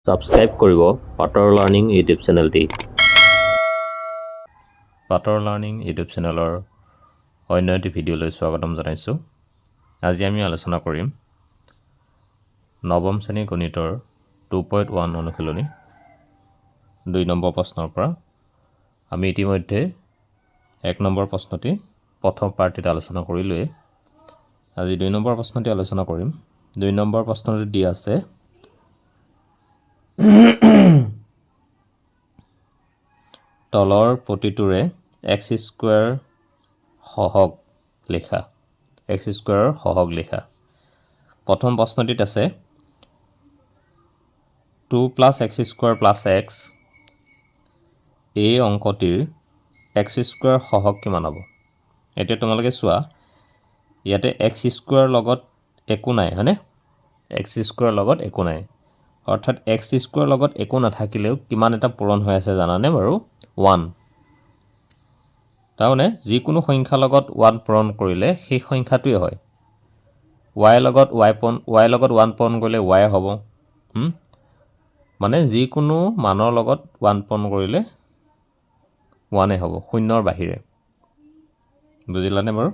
Subscribe কৰিব পাতৰ learning YouTube চেনেলটি। পাতৰ লাৰ্ণিং ইউটিউব চেনেলৰ অন্য এটি ভিডিঅ'লৈ স্বাগতম জনাইছোঁ। আজি আমি আলোচনা কৰিম নৱম শ্ৰেণীৰ গণিতৰ 2.1 অনুশীলনী 2 নম্বৰ প্ৰশ্নৰ পৰা। আমি ইতিমধ্যে 1 নম্বৰ প্ৰশ্নটি প্ৰথম পাৰ্টিত আলোচনা কৰিলোৱেই। আজি 2 নম্বৰ প্ৰশ্নটি আলোচনা কৰিম। 2 নম্বৰ প্ৰশ্নটি দি আছে তলৰ প্ৰতিটোৰে এক্স স্কুৱেৰ সহগ লিখা, এক্স স্কুৱেৰৰ সহগ লিখা। প্ৰথম প্ৰশ্নটিত আছে 2 plus x square plus x, এই অংকটিৰ এক্স স্কুৱেৰ সহগ কিমান হ'ব? এতিয়া তোমালোকে চোৱা, ইয়াতে এক্স স্কুৱেৰৰ লগত একো নাই, হয়নে? এক্স স্কুৱেৰৰ লগত একো নাই, অৰ্থাৎ এক্স স্কুৱেৰৰ লগত একো নাথাকিলেও কিমান এটা পূৰণ হৈ আছে জানানে বাৰু? 1। তাৰমানে যিকোনো সংখ্যাৰ লগত 1 পূৰণ কৰিলে সেই সংখ্যাটোৱে হয়। ৱাইৰ লগত ৱাই পূৰণ, ৱাইৰ লগত 1 পূৰণ কৰিলে ৱাই হ'ব। মানে যিকোনো মানৰ লগত 1 পূৰণ কৰিলে 1 হ'ব, শূন্যৰ বাহিৰে। বুজিলানে বাৰু?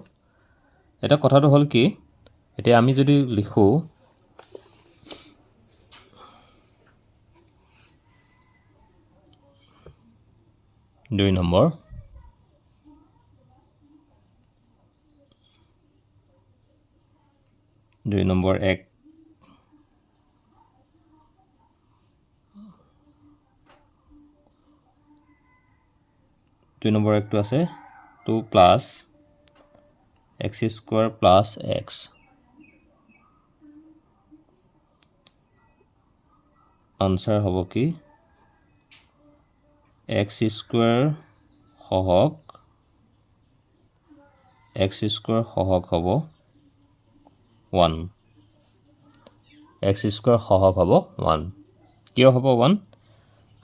এতিয়া কথাটো হ'ল কি, এতিয়া আমি যদি লিখোঁ 2 নম্বৰ, দুই নম্বৰ এক, দুই নম্বৰ একটো আছে 2 plus x square plus x. Answer হ'ব কি, এক্স স্কুৱেৰ সহগ, এক্স স্কুৱেৰ সহগ হ'ব 1। এক্স স্কুৱেৰ সহগ হ'ব 1। কিয় হ'ব 1?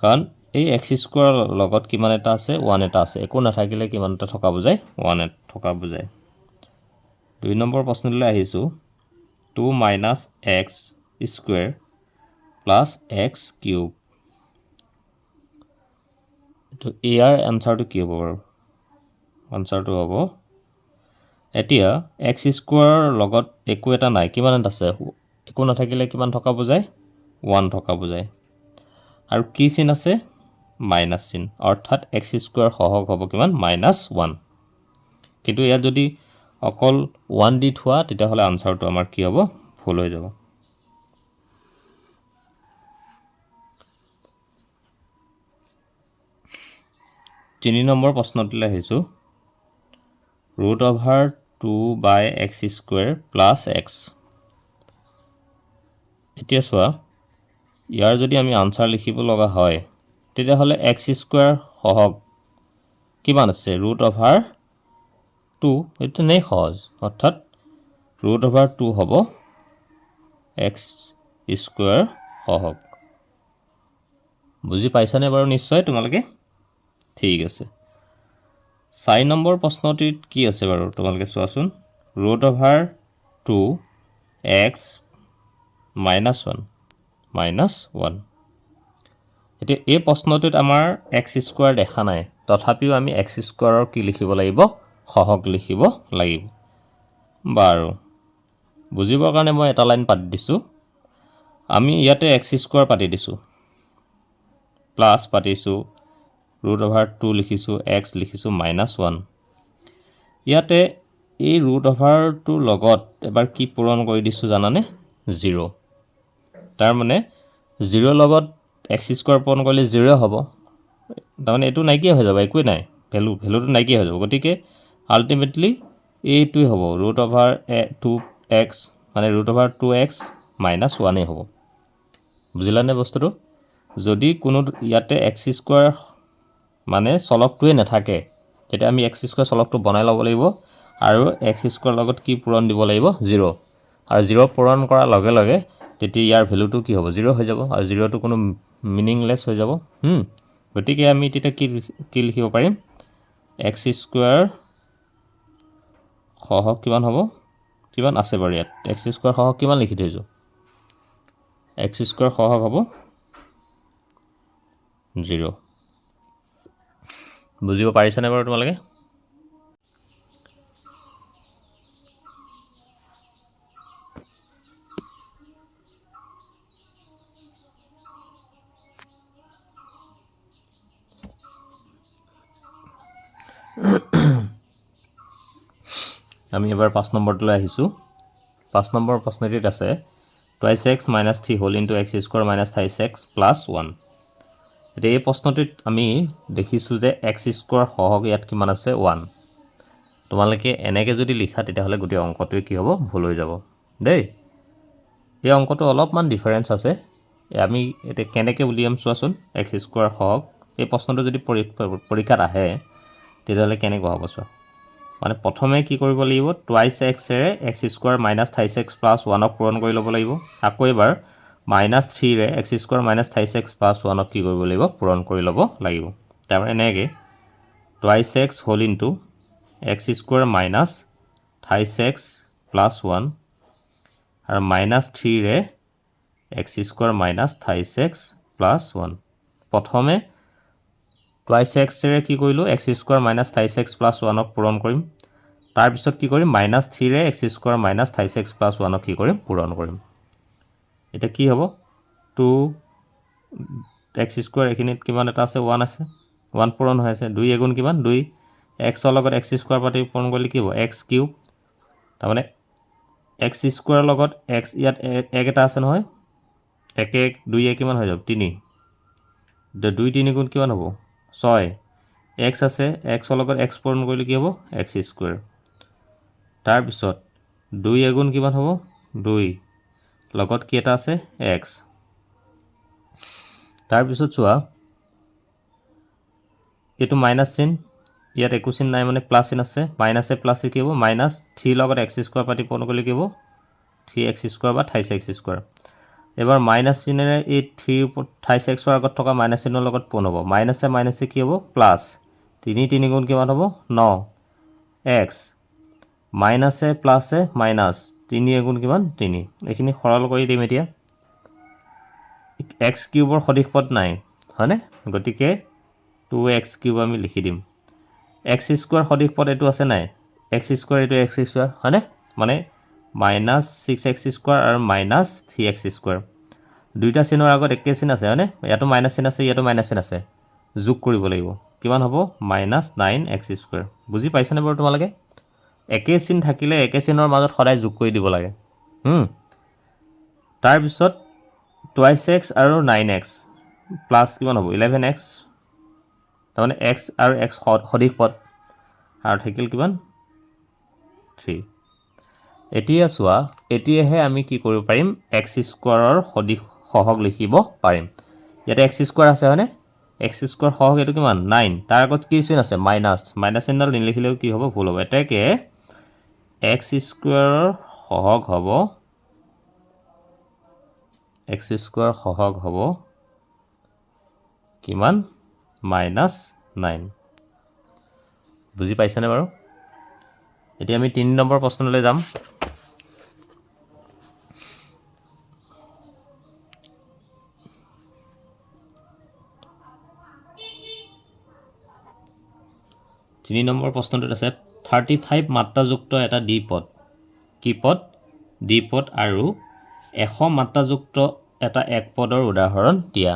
কাৰণ এই এক্স স্কুৱেৰৰ লগত কিমান এটা আছে, 1 এটা আছে। একো নাথাকিলে কিমান এটা থকা বুজায়, 1 থকা বুজায়। 2 নম্বৰ প্ৰশ্নটোলৈ আহিছোঁ, 2 minus x square plus x cube. তো ইয়াৰ এনচাৰটো কি হ'ব বাৰু? আনচাৰটো হ'ব, এতিয়া এক্স স্কুৱেৰৰ লগত একো এটা নাই, কিমান এটা আছে? একো নাথাকিলে কিমান থকা বুজায়? 1 থকা বুজায়। আৰু কি চিন আছে? মাইনাছ চিন, অৰ্থাৎ এক্স স্কুৱেৰ সহগ হ'ব কিমান? মাইনাছ 1। কিন্তু ইয়াত যদি অকল 1 দি থোৱা, তেতিয়াহ'লে আনচাৰটো আমাৰ কি হ'ব? ভুল হৈ যাব। 3 নম্বৰ প্ৰশ্নটোলৈ আহিছোঁ, root over 2 by x square plus x. এতিয়া চোৱা, ইয়াৰ যদি আমি আনচাৰ লিখিব লগা হয়, তেতিয়াহ'লে এক্স স্কুৱেৰ সহগ কিমান আছে? ৰুট অভাৰ 2, এইটো তেনেই সহজ, অৰ্থাৎ ৰুট অভাৰ 2 হ'ব এক্স স্কুৱেৰ সহগ। বুজি পাইছানে বাৰু নিশ্চয় তোমালোকে? ঠিক আছে। 4 নম্বৰ প্ৰশ্নটিত কি আছে বাৰু তোমালোকে চোৱাচোন, root over 2 x minus 1, minus 1। এতিয়া এই প্ৰশ্নটোত আমাৰ এক্স স্কুৱেৰ দেখা নাই, তথাপিও আমি এক্স স্কুৱেৰৰ কি লিখিব লাগিব? সহগ লিখিব লাগিব। বাৰু বুজিবৰ কাৰণে মই এটা লাইন পাতি দিছোঁ। আমি ইয়াতে এক্স স্কুৱেৰ পাতি দিছোঁ, প্লাছ পাতিছোঁ, ৰুট অভাৰ 2 লিখিছোঁ, এক্স লিখিছোঁ, মাইনাছ 1। ইয়াতে এই ৰুট অভাৰটোৰ লগত এবাৰ কি পূৰণ কৰি দিছোঁ জানানে? 0। তাৰমানে 0 লগত এক্স স্কুৱেৰ পূৰণ কৰিলে 0 হ'ব, তাৰমানে এইটো নাইকিয়া হৈ যাব, একোৱেই নাই, ভেলুটো নাইকিয়া হৈ যাব। গতিকে আল্টিমেটলি এইটোৱে হ'ব ৰুট অভাৰ 2 এক্স, মানে ৰুট অভাৰ 2 এক্স মাইনাছ 1 হ'ব। বুজিলানে বস্তুটো? যদি কোনো ইয়াতে এক্স স্কুৱেৰ মানে চলকটোৱে নাথাকে, তেতিয়া আমি এক্স স্কুৱেৰ চলকটো বনাই ল'ব লাগিব আৰু এক্স স্কুৱেৰ লগত কি পূৰণ দিব লাগিব? 0। আৰু 0 পূৰণ কৰাৰ লগে লগে তেতিয়া ইয়াৰ ভেলুটো কি হ'ব? 0 হৈ যাব, আৰু 0টো কোনো মিনিংলেছ হৈ যাব। গতিকে আমি তেতিয়া কি লিখিব পাৰিম? এক্স স্কুৱেৰ সহগ কিমান হ'ব? কিমান আছে বাৰু ইয়াত? এক্স স্কুৱেৰ সহগ কিমান লিখি থৈছোঁ? এক্স স্কুৱেৰ সহগ হ'ব জিৰ'। বুজিব পাৰিছানে বাৰু তোমালোকে? আমি এবাৰ 5 নম্বৰটোলৈ আহিছোঁ। 5 নম্বৰ প্ৰশ্নটিত আছে twice x minus three whole into x square minus thrice x plus one. এতিয়া এই প্ৰশ্নটিত আমি দেখিছোঁ যে এক্স স্কোৱাৰ সহগ ইয়াত কিমান আছে? ওৱান। তোমালোকে এনেকৈ যদি লিখা, তেতিয়াহ'লে গোটেই অংকটোৱে কি হ'ব? ভুল হৈ যাব দেই। এই অংকটো অলপমান ডিফাৰেঞ্চ আছে। আমি এতিয়া কেনেকৈ উলিয়াম চোৱাচোন। এক্স স্কোৱাৰ সহগ এই প্ৰশ্নটো যদি পৰীক্ষাত আহে, তেতিয়াহ'লে কেনেকুৱা হ'ব চোৱা। মানে প্ৰথমে কি কৰিব লাগিব? টুৱাইছ এক্সেৰে x square minus thrice x plus ওৱানক পূৰণ কৰি ল'ব লাগিব। আকৌ এবাৰ মাইনাছ থ্ৰীৰে x square minus thrice x plus ওৱানক কি কৰিব লাগিব? পূৰণ কৰি ল'ব লাগিব। তাৰমানে এনেকৈ twice x whole into x square minus thrice x plus one আৰু মাইনাছ থ্ৰীৰে x square minus thrice x plus one. প্ৰথমে টুৱাইছ এক্সেৰে কি কৰিলোঁ? X square minus thrice x plus ওৱানক পূৰণ কৰিম। তাৰপিছত কি কৰিম? মাইনাছ থ্ৰীৰে x square minus thrice x plus ওৱানক কি কৰিম? পূৰণ কৰিম। এতিয়া কি হ'ব? টু এক্স স্কুৱাৰ, এইখিনিত কিমান এটা আছে? ওৱান আছে। ওৱান পূৰণ হৈ আছে। দুই এগুণ কিমান? দুই। এক্সৰ লগত এক্স স্কুৱাৰ পাতি পূৰণ কৰিলে কি হ'ব? X cube. তাৰমানে এক্স স্কুৱাৰৰ লগত এক্স, ইয়াত এক এটা আছে নহয়? এক এক দুই এক কিমান হৈ যাব? তিনি। দুই তিনি গুণ কিমান হ'ব? ছয়। এক্স আছে, এক্সৰ লগত এক্স পূৰণ কৰিলে কি হ'ব? X square. তাৰপিছত দুই এগুণ কিমান হ'ব? দুই। লগত কি এটা আছে? এক্স। তাৰপিছত চোৱা, এইটো মাইনাছ চিন, ইয়াত একো চিন নাই, মানে প্লাছ চিন আছে। মাইনাছে প্লাছে কি হ'ব? মাইনাছ। থ্ৰীৰ লগত এক্স স্কুৱাৰ পাতি পূৰণ কৰিলে কি হ'ব? থ্ৰী এক্স স্কুৱাৰ বা থাইছ এক্স স্কুৱাৰ। এবাৰ মাইনাছ চিনেৰে এই থ্ৰী থাইছ এক্সৰ আগত থকা মাইনাছ চিনৰ লগত পূৰণ হ'ব। মাইনাছে মাইনাছে কি হ'ব? প্লাছ। তিনি তিনি গুণ কিমান হ'ব? ন। এক্স, মাইনাছে প্লাছে মাইনাছ, তিনি এগুণ কিমান? তিনি। এইখিনি সৰল কৰি দিম। এতিয়া এক্স কিউবৰ সদৃশ পদ নাই, হয়নে? গতিকে টু এক্স কিউব আমি লিখি দিম। এক্স স্কুৱাৰ সদৃশ পদ এইটো আছে নাই? এক্স স্কুৱাৰ, এইটো এক্স স্কুৱাৰ, হয়নে? মানে মাইনাছ ছিক্স এক্স স্কুৱাৰ আৰু মাইনাছ থ্ৰী এক্স স্কুৱাৰ, দুইটা চিনৰ আগত একে চিন আছে, হয়নে? ইয়াতো মাইনাছ চিন আছে, ইয়াতো মাইনাছ চিন আছে। যোগ কৰিব লাগিব। কিমান হ'ব? Minus nine x square. বুজি পাইছানে বাৰু তোমালোকে? একে চিন থাকিলে একে চিনৰ মাজত সদায় যোগ কৰি দিব লাগে। তাৰপিছত টুৱাইছ এক্স আৰু নাইন এক্স প্লাছ কিমান হ'ব? 11 এক্স। তাৰমানে এক্স আৰু এক্স সদৃশ পদ। আৰু থাকিল কিমান? থ্ৰী। এতিয়া চোৱা, এতিয়াহে আমি কি কৰিব পাৰিম? এক্স স্কোৱাৰৰ সদৃশ সহগ লিখিব পাৰিম। ইয়াতে এক্স স্কোৱাৰ আছে, হয়নে? এক্স স্কোৱাৰ সহগ এইটো কিমান? নাইন। তাৰ আগত কি চিন আছে? মাইনাছ। মাইনাছ চিনডাল নিলিখিলেও কি হ'ব? ভুল হ'ব। এতেকে এক্স স্কোৱাৰৰ সহগ হ'ব, এক্স স্কোৱাৰ সহগ হ'ব কিমান? Minus nine. বুজি পাইছেনে বাৰু? এতিয়া আমি 3 নম্বৰ প্ৰশ্নলৈ যাম। 3 নম্বৰ প্ৰশ্নটোত আছে 35 মাত্ৰাযুক্ত এটা দ্বিপদ। কি পদ? দ্বিপদ। আৰু 100 মাত্ৰাযুক্ত এটা এক পদৰ উদাহৰণ দিয়া।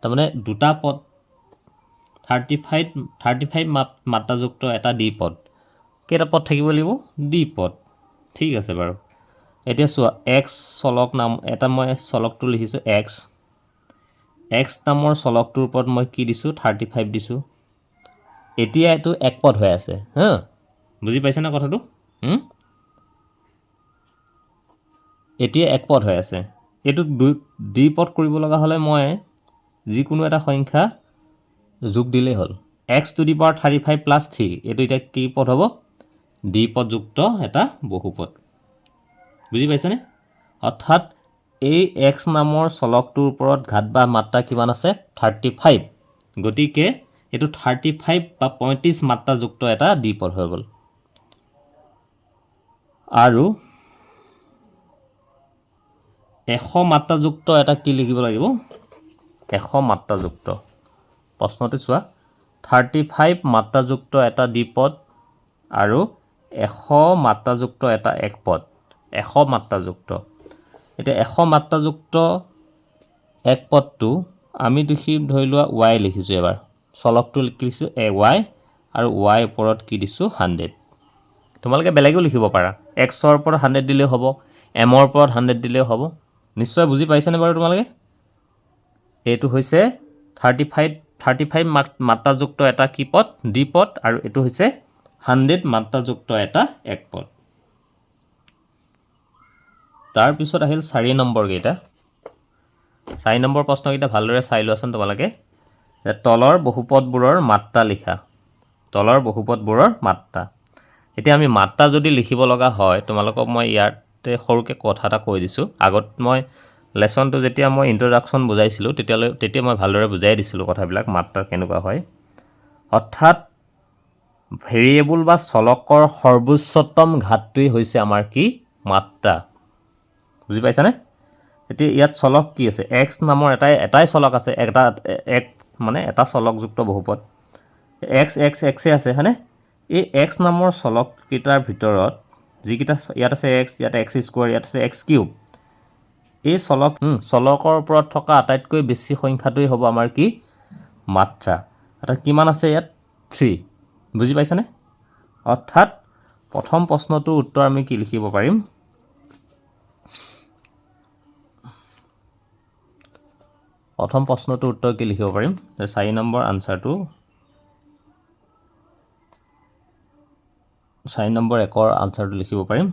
তাৰমানে দুটা পদ, 35 মাত্ৰাযুক্ত এটা দ্বিপদ। কেইটা পদ থাকিব লাগিব? দ্বিপদ। ঠিক আছে বাৰু। এতিয়া চোৱা, এক্স চলক নাম এটা, মই চলকটো লিখিছোঁ এক্স। এক্স নামৰ চলকটোৰ ওপৰত মই কি দিছোঁ? 35 দিছোঁ। এতিয়া এইটো এক পদ হৈ আছে। হা, বুজি পাইছেনে কথাটো? এতিয়া এক পদ হৈ আছে। এইটো দুই দ্বিপদ কৰিব লগা হ'লে মই যিকোনো এটা সংখ্যা যোগ দিলেই হ'ল। X to the power 35 plus three, এইটো এতিয়া কি পদ হ'ব? দ্বিপদযুক্ত এটা বহুপদ। বুজি পাইছেনে? অৰ্থাৎ এই এক্স নামৰ চলকটোৰ ওপৰত ঘাত বা মাত্ৰা কিমান আছে? 35। গতিকে এইটো 35 বা 35 মাত্ৰাযুক্ত এটা দ্বিপদ হৈ গ'ল। আৰু 100 মাত্ৰাযুক্ত এটা কি লিখিব লাগিব? 100 মাত্ৰাযুক্ত। প্ৰশ্নটো চোৱা, 35 মাত্ৰাযুক্ত এটা দ্বিপদ আৰু 100 মাত্ৰাযুক্ত এটা একপদ। 100 মাত্ৰাযুক্ত। এতিয়া 100 মাত্ৰাযুক্ত একপদটো আমি দেখি ধৰি লোৱা ৱাই লিখিছোঁ, এবাৰ চলকটো লিখিছোঁ এ ৱাই আৰু ৱাই ওপৰত কি দিছোঁ 100। তোমালোকে বেলেগো লিখিব পাৰা, এক্সৰ ওপৰত 100 দিলেও হ'ব, এমৰ ওপৰত 100 দিলেও হ'ব। নিশ্চয় বুজি পাইছানে বাৰু তোমালোকে? এইটো হৈছে 35 মাত্ৰাযুক্ত এটা কি পদ, দ্বিপদ, আৰু এইটো হৈছে 100 মাত্ৰাযুক্ত এটা একপদ। তাৰপিছত আহিল 4 নম্বৰকেইটা। 4 নম্বৰ প্ৰশ্নকেইটা ভালদৰে চাই লোৱাচোন তোমালোকে, যে তলৰ বহুপদবোৰৰ মাত্ৰা লিখা। তলৰ বহুপদবোৰৰ মাত্ৰা। এতিয়া আমি মাত্ৰা যদি লিখিব লগা হয়, তোমালোকক মই ইয়াতে সৰুকৈ কথা এটা কৈ দিছোঁ। আগত মই লেচনটো যেতিয়া মই ইণ্ট্ৰডাকশ্যন বুজাইছিলোঁ, তেতিয়া মই ভালদৰে বুজাই দিছিলোঁ কথাবিলাক, মাত্ৰা কেনেকুৱা হয়। অৰ্থাৎ ভেৰিয়েবল বা চলকৰ সৰ্বোচ্চতম ঘাতটোৱেই হৈছে আমাৰ কি, মাত্ৰা। বুজি পাইছানে? এতিয়া ইয়াত চলক কি আছে, এক্স নামৰ এটাই চলক আছে, এটা এক মানে এটা চলকযুক্ত বহুপদ, এক্স এক্স এক্সে আছে, হয়নে? এই এক্স নামৰ চলককেইটাৰ ভিতৰত যিকেইটা ইয়াত আছে এক্স, ইয়াত এক্স স্কুৱেৰ, ইয়াত আছে এক্স কিউব, এই চলকৰ ওপৰত থকা আটাইতকৈ বেছি সংখ্যাটোৱেই হ'ব আমাৰ কি, মাত্ৰা। অৰ্থাৎ কিমান আছে ইয়াত, 3। বুজি পাইছানে? অৰ্থাৎ প্ৰথম প্ৰশ্নটোৰ উত্তৰ আমি কি লিখিব পাৰিম, প্ৰথম প্ৰশ্নটোৰ উত্তৰ কি লিখিব পাৰিম, যে 4 নম্বৰ আনচাৰটো, 4 নম্বৰ একৰ আনচাৰটো লিখিব পাৰিম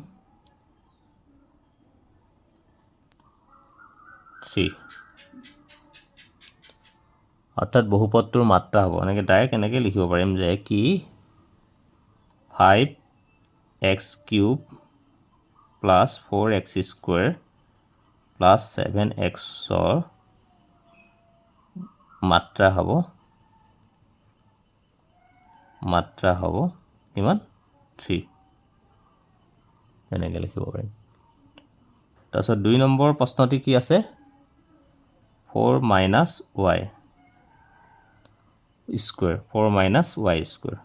3। অৰ্থাৎ বহুপদটোৰ মাত্ৰা হ'ব, এনেকৈ ডাইৰেক্ট এনেকৈ লিখিব পাৰিম যে কি five x cube plus four x square plus seven এক্সৰ মাত্ৰা হ'ব, মাত্ৰা হ'ব কিমান, 3। এনেকৈ লিখিব পাৰিম। তাৰপিছত 2 নম্বৰ প্ৰশ্নটি কি আছে, four minus y square, four minus y square.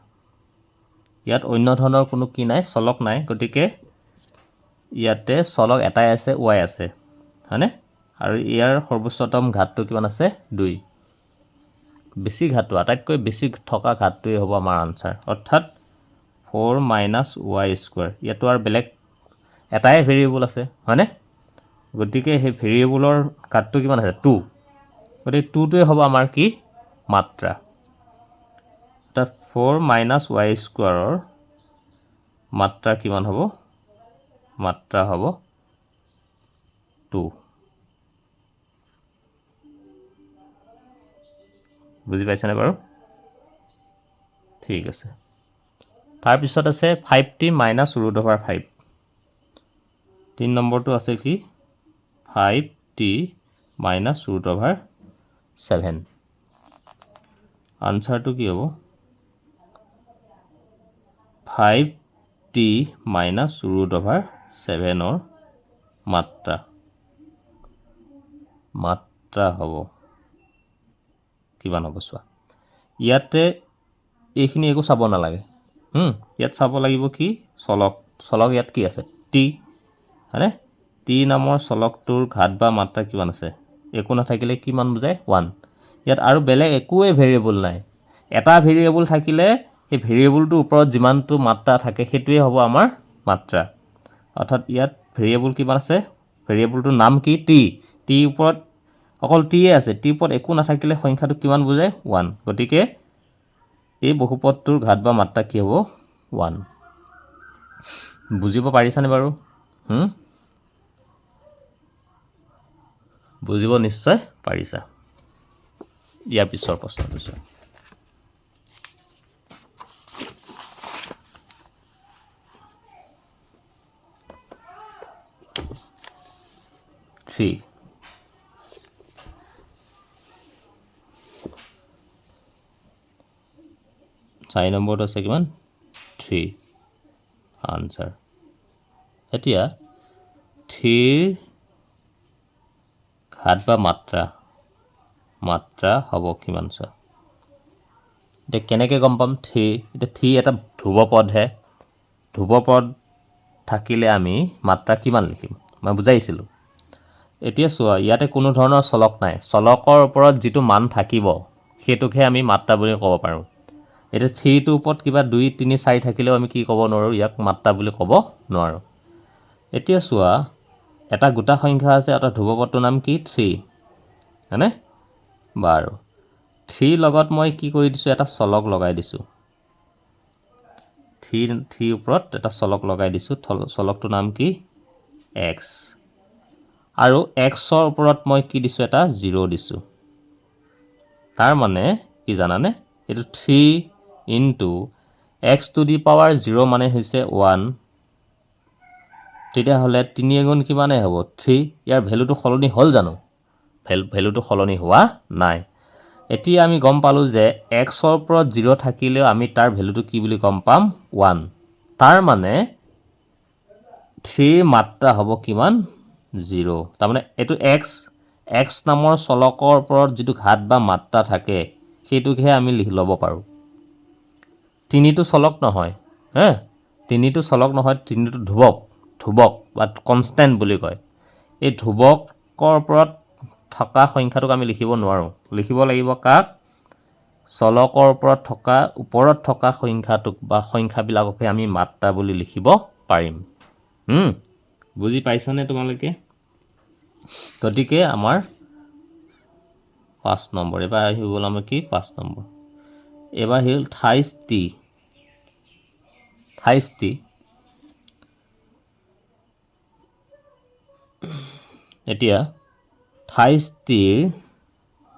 ইয়াত অন্য ধৰণৰ কোনো কি নাই, চলক নাই, গতিকে ইয়াতে চলক এটাই আছে, ৱাই আছে, হয়নে? আৰু ইয়াৰ সৰ্বোচ্চতম ঘাতটো কিমান আছে, 2। বেছি ঘাতটো, আটাইতকৈ বেছি থকা ঘাতটোৱেই হ'ব আমাৰ আনচাৰ। অৰ্থাৎ ফ'ৰ মাইনাছ ৱাই স্কুৱেৰ, ইয়াতো আৰু বেলেগ এটাই ভেৰিয়েবল আছে, হয়নে? গতিকে সেই ভেৰিয়েবলৰ ঘাতটো কিমান আছে, 2। গতিকে 2টোৱে হ'ব আমাৰ কি, মাত্ৰা। অৰ্থাৎ ফ'ৰ মাইনাছ ৱাই স্কুৱেৰৰ মাত্ৰা কিমান হ'ব, মাত্ৰা হ'ব 2। বুজি পাইছেনে বাৰু? ঠিক আছে। তাৰপিছত আছে five t minus root over five. 3 নম্বৰটো আছে কি, five t minus root over seven. আনচাৰটো কি হ'ব, five t minus root over ছেভেনৰ মাত্ৰা, মাত্ৰা হ'ব কিমান হ'ব চোৱা। ইয়াতে এইখিনি একো চাব নালাগে। ইয়াত চাব লাগিব কি, চলক, চলক ইয়াত কি আছে, টি, হয়নে? টি নামৰ চলকটোৰ ঘাত বা মাত্ৰা কিমান আছে, একো নাথাকিলে কিমান বুজায়, 1। ইয়াত আৰু বেলেগ একোৱে ভেৰিয়েবল নাই। এটা ভেৰিয়েবল থাকিলে সেই ভেৰিয়েবলটোৰ ওপৰত যিমানটো মাত্ৰা থাকে সেইটোৱে হ'ব আমাৰ মাত্ৰা। অৰ্থাৎ ইয়াত ভেৰিয়েবল কিমান আছে, ভেৰিয়েবলটোৰ নাম কি, টি। টিৰ ওপৰত অকল টিয়ে আছে, টিৰ ওপৰত একো নাথাকিলে সংখ্যাটো কিমান বুজায়, 1। গতিকে এই বহুপদটোৰ ঘাত বা মাত্ৰা কি হ'ব, 1। বুজিব পাৰিছানে বাৰু? বুজিব নিশ্চয় পাৰিছা। ইয়াৰ পিছৰ প্ৰশ্নটো চোৱা। থ্ৰী, চাৰি নম্বৰটো আছে কিমান, 3 আনচাৰ। এতিয়া থ্ৰীৰ ঘাত বা মাত্ৰা মাত্ৰা হ'ব কিমান চোৱা। এতিয়া কেনেকৈ গম পাম থ্ৰী? এতিয়া থ্ৰী এটা ধ্ৰুৱপদহে, ধ্ৰুৱপদ থাকিলে আমি মাত্ৰা কিমান লিখিম মই বুজাইছিলোঁ। এতিয়া চোৱা, ইয়াতে কোনো ধৰণৰ চলক নাই, চলকৰ ওপৰত যিটো মান থাকিব সেইটোকহে আমি মাত্ৰা বুলি ক'ব পাৰোঁ। এতিয়া থ্ৰীটোৰ ওপৰত কিবা 2 3 4 থাকিলেও আমি কি ক'ব নোৱাৰোঁ, ইয়াক মাত্ৰা বুলি ক'ব নোৱাৰোঁ। এতিয়া চোৱা, এটা গোটা সংখ্যা আছে, এটা ধ্ৰুৱপদটোৰ নাম কি? থ্ৰী, হয়নে? বাৰু থ্ৰীৰ লগত মই কি কৰি দিছোঁ, এটা চলক লগাই দিছোঁ। থ্ৰীৰ ওপৰত এটা চলক লগাই দিছোঁ, চলকটোৰ নাম কি? এক্স। আৰু এক্সৰ ওপৰত মই কি দিছোঁ, এটা জিৰ' দিছোঁ। তাৰ মানে কি জানানে, এইটো three into x to the power zero মানে হৈছে ওৱান। তেতিয়াহ'লে তিনি এগুণ কিমানেই হ'ব? থ্ৰী। ইয়াৰ ভেলুটো সলনি হ'ল জানো? ভেলুটো সলনি হোৱা নাই। এতিয়া আমি গম পালোঁ যে এক্সৰ ওপৰত জিৰ' থাকিলেও আমি তাৰ ভেলুটো কি বুলি গম পাম? ওৱান। তাৰ মানে থ্ৰীৰ মাত্ৰা হ'ব কিমান? জিৰ'। তাৰমানে এইটো এক্স, এক্স নামৰ চলকৰ ওপৰত যিটো ঘাত বা মাত্ৰা থাকে সেইটোকহে আমি লিখি ল'ব পাৰোঁ। তিনিটো চলক নহয়, হে, তিনিটো চলক নহয়, তিনিটো ধ্ৰুৱক, ধ্ৰুৱক বা কনষ্টেণ্ট বুলি কয়। এই ধ্ৰুৱকৰ ওপৰত থকা সংখ্যাটোক আমি লিখিব নোৱাৰোঁ, লিখিব লাগিব কাক? চলকৰ ওপৰত থকা সংখ্যাটোক বা সংখ্যাবিলাককহে আমি মাত্ৰা বুলি লিখিব পাৰিম। বুজি পাইছানে তোমালোকে? গতিকে আমাৰ 5 নম্বৰ এইবাৰ আহি গ'ল আমাৰ কি? 5 নম্বৰ এইবাৰ আহিল থাইছ টি, থাইছ টি। এতিয়া থাইছ টিৰ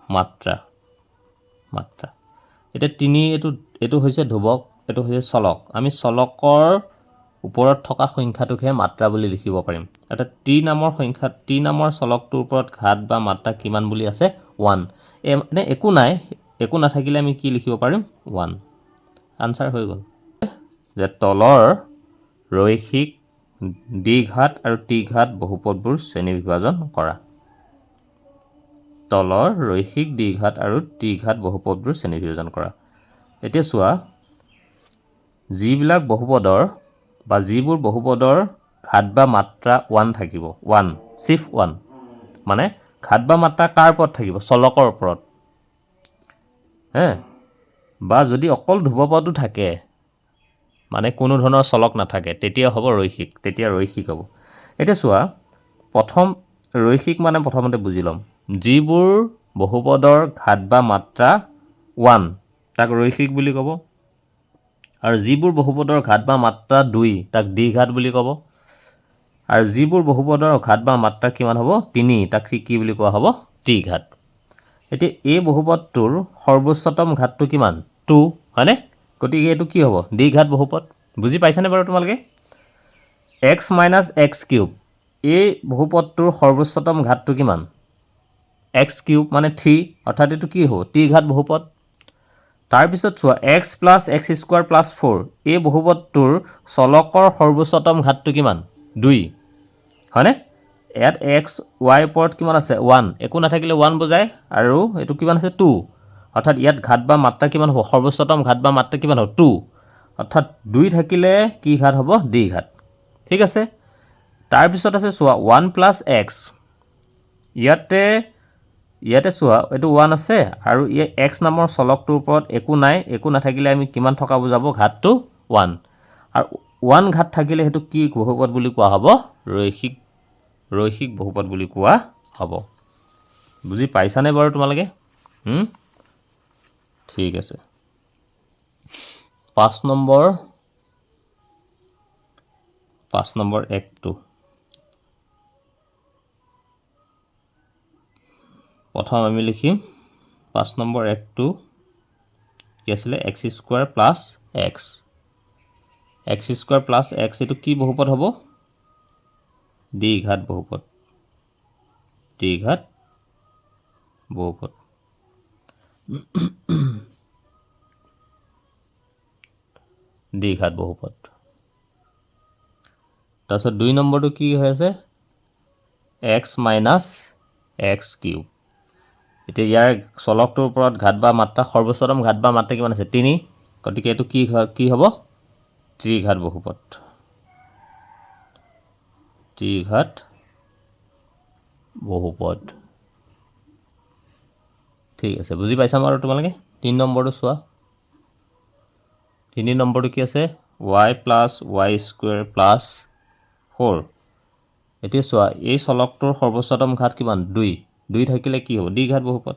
মাত্ৰা, মাত্ৰা এতিয়া তিনি, এইটো হৈছে ধ্ৰুৱক, এইটো হৈছে চলক। আমি চলকৰ ওপৰত থকা সংখ্যাটোকহে মাত্ৰা বুলি লিখিব পাৰিম। অৰ্থাৎ টি নামৰ সংখ্যা, টি নামৰ চলকটোৰ ওপৰত ঘাত বা মাত্ৰা কিমান বুলি আছে? ওৱান। এই মানে একো নাই, একো নাথাকিলে আমি কি লিখিব পাৰিম? ওৱান। আনচাৰ হৈ গ'ল। যে তলৰ ৰৈখিক দ্বিঘাত আৰু ত্ৰিঘাত বহুপদবোৰ শ্ৰেণী বিভাজন কৰা। তলৰ ৰৈখিক দ্বিঘাত আৰু ত্ৰিঘাত বহুপদবোৰ শ্ৰেণী বিভাজন কৰা। এতিয়া চোৱা, যিবিলাক বহুপদৰ বা যিবোৰ বহুপদৰ ঘাত বা মাত্ৰা ওৱান থাকিব, ওৱান, চিফ ওৱান, মানে ঘাত বা মাত্ৰা কাৰ ওপৰত থাকিব? চলকৰ ওপৰত, হে। বা যদি অকল ধ্ৰুৱপদো থাকে, মানে কোনো ধৰণৰ চলক নাথাকে, তেতিয়া হ'ব ৰৈখিক, তেতিয়া ৰৈখিক হ'ব। এতিয়া চোৱা, প্ৰথম ৰৈখিক মানে প্ৰথমতে বুজি ল'ম, যিবোৰ বহুপদৰ ঘাত বা মাত্ৰা ওৱান তাক ৰৈখিক বুলি ক'ব, আৰু যিবোৰ বহুপদৰ ঘাত বা মাত্ৰা দুই তাক দ্বিঘাত বুলি ক'ব, আৰু যিবোৰ বহুপদৰ ঘাত বা মাত্ৰা কিমান হ'ব? তিনি, তাক কি বুলি কোৱা হ'ব? ত্ৰিঘাত। এতিয়া এই বহুপদটোৰ সৰ্বোচ্চতম ঘাতটো কিমান? টু, হয়নে? গতিকে এইটো কি হ'ব? দ্বিঘাত বহুপদ। বুজি পাইছানে বাৰু তোমালোকে? এক্স মাইনাছ এক্স কিউব, এই বহুপদটোৰ সৰ্বোচ্চতম ঘাতটো কিমান? এক্স কিউব মানে থ্ৰী, অৰ্থাৎ এইটো কি হ'ব? ত্ৰিঘাত বহুপদ। তাৰপিছত চোৱা, x plus x square plus four, এই বহুপদটোৰ চলকৰ সৰ্বোচ্চতম ঘাতটো কিমান? দুই, হয়নে? ইয়াত এক্স ৱাইৰ ওপৰত কিমান আছে? ওৱান, একো নাথাকিলে ওৱান বুজায়, আৰু এইটো কিমান আছে? টু, অৰ্থাৎ ইয়াত ঘাত বা মাত্ৰা কিমান হ'ব? সৰ্বোচ্চতম ঘাত বা মাত্ৰা কিমান হ'ব? টু, অৰ্থাৎ দুই থাকিলে কি ঘাত হ'ব? দ্বিঘাত। ঠিক আছে। তাৰপিছত আছে চোৱা, ওৱান প্লাছ এক্স, ইয়াতে চোৱা, এইটো ওৱান আছে আৰু এই এক্স নামৰ চলকটোৰ ওপৰত একো নাই, একো নাথাকিলে আমি কিমান থকা বুজাব? ঘাতটো ওৱান, আৰু ওৱান ঘাত থাকিলে সেইটো কি বহুপদ বুলি কোৱা হ'ব? ৰৈখিক, ৰৈখিক বহুপদ বুলি কোৱা হ'ব। বুজি পাইছানে বাৰু তোমালোকে? ঠিক আছে। 5 নম্বৰ, 5 নম্বৰ একটো প্ৰথম আমি লিখিম। 5 নম্বৰ একটো কি আছিলে? X square plus x, x square plus x, এইটো কি বহুপদ হ'ব? দ্বিঘাত বহুপদ, দ্বিঘাত বহুপদ। দ্বিঘাত বহুপদ। তাৰপিছত 2 নম্বৰটো কি হৈ আছে? এক্স মাইনাছ এক্স কিউব, এতিয়া ইয়াৰ চলকটোৰ ওপৰত ঘাত বা মাত্ৰা, সৰ্বোচ্চতম ঘাত বা মাত্ৰা কিমান আছে? তিনি। গতিকে এইটো কি হ'ব? ত্ৰিঘাত বহুপদ, ত্ৰিঘাত বহুপদ। ঠিক আছে, বুজি পাইছা বাৰু তোমালোকে? তিনি নম্বৰটো চোৱা। তিনি নম্বৰটো কি আছে? Y plus y square plus four। এতিয়া চোৱা, এই চলকটোৰ সৰ্বোচ্চতম ঘাত কিমান? দুই। দুই থাকিলে কি হ'ব? দ্বিঘাত বহুপদ,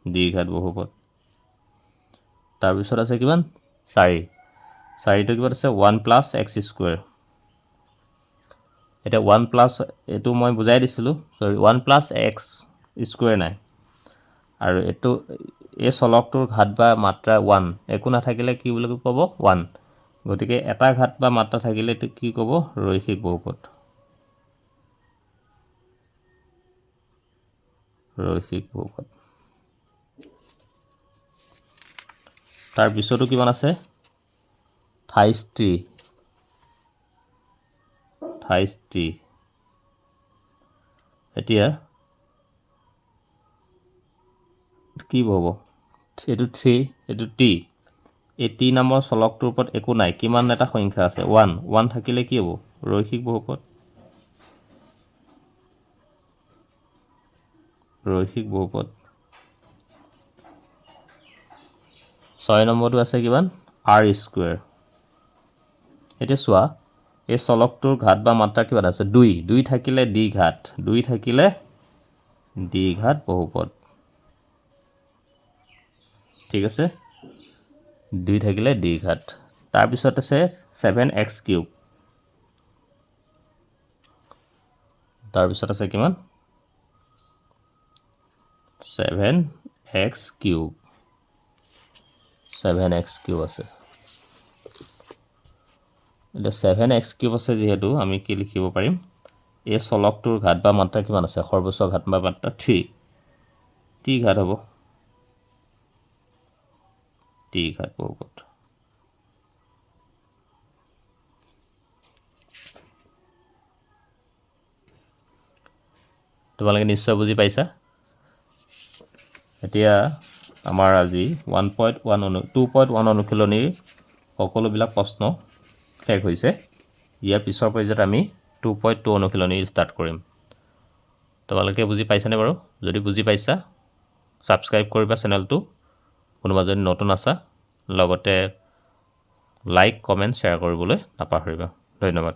দ্বিঘাত বহুপদ। তাৰপিছত আছে কিমান? চাৰি। চাৰিটো কিমান আছে? One plus x square. এতিয়া ওৱান প্লাছ, এইটো মই বুজাই দিছিলোঁ, sorry, one plus x square নাই। আৰু এইটো এই চলকটোৰ ঘাত বা মাত্ৰা ওৱান, একো নাথাকিলে কি বুলি ক'ব? ওৱান। গতিকে এটা ঘাত বা মাত্ৰা থাকিলে এইটো কি ক'ব? ৰৈখিক বহুপদ, ৰৈখিক বহুপদ। তাৰপিছতো কিমান আছে? 28 ত্ৰি, 28 ত্ৰি। এতিয়া কি হ'ব? এইটো থ্ৰী, এইটো টি। এই টি নামৰ চলকটোৰ ওপৰত একো নাই, কিমান এটা সংখ্যা আছে? ওৱান। ওৱান থাকিলে কি হ'ব? ৰৈখিক বহুপদ, ৰৈখিক বহুপদ। ছয় নম্বৰটো আছে কিমান? R square. এতিয়া চোৱা, এই চলকটোৰ ঘাত বা মাত্ৰা কিমান আছে? দুই। দুই থাকিলে দ্বিঘাত, দুই থাকিলে দ্বিঘাত বহুপদ। ঠিক আছে, দুই থাকিলে দ্বিঘাত। তাৰপিছত আছে ছেভেন এক্স কিউব। তাৰপিছত আছে কিমান? Seven x cube, seven x cube আছে। এতিয়া ছেভেন এক্স কিউব আছে যিহেতু, আমি কি লিখিব পাৰিম? এই চলকটোৰ ঘাত বা মাত্ৰা কিমান আছে? সৰ্বোচ্চ ঘাত বা মাত্ৰা থ্ৰী, ত্ৰিঘাত হ'ব, ত্ৰিঘাত বহুপদ। তোমালোকে নিশ্চয় বুজি পাইছা। এতিয়া আমাৰ আজি 1.1 2.1 অনুশীলনীৰ সকলোবিলাক প্ৰশ্ন শেষ হৈছে। ইয়াৰ পিছৰ পৰ্যায়ত আমি 2.2 অনুশীলনী ষ্টাৰ্ট কৰিম। তোমালোকে বুজি পাইছানে বাৰু? যদি বুজি পাইছা, ছাবস্ক্ৰাইব কৰিবা চেনেলটো, কোনোবা যদি নতুন আছা, লগতে লাইক, কমেণ্ট, শ্বেয়াৰ কৰিবলৈ নাপাহৰিবা। ধন্যবাদ।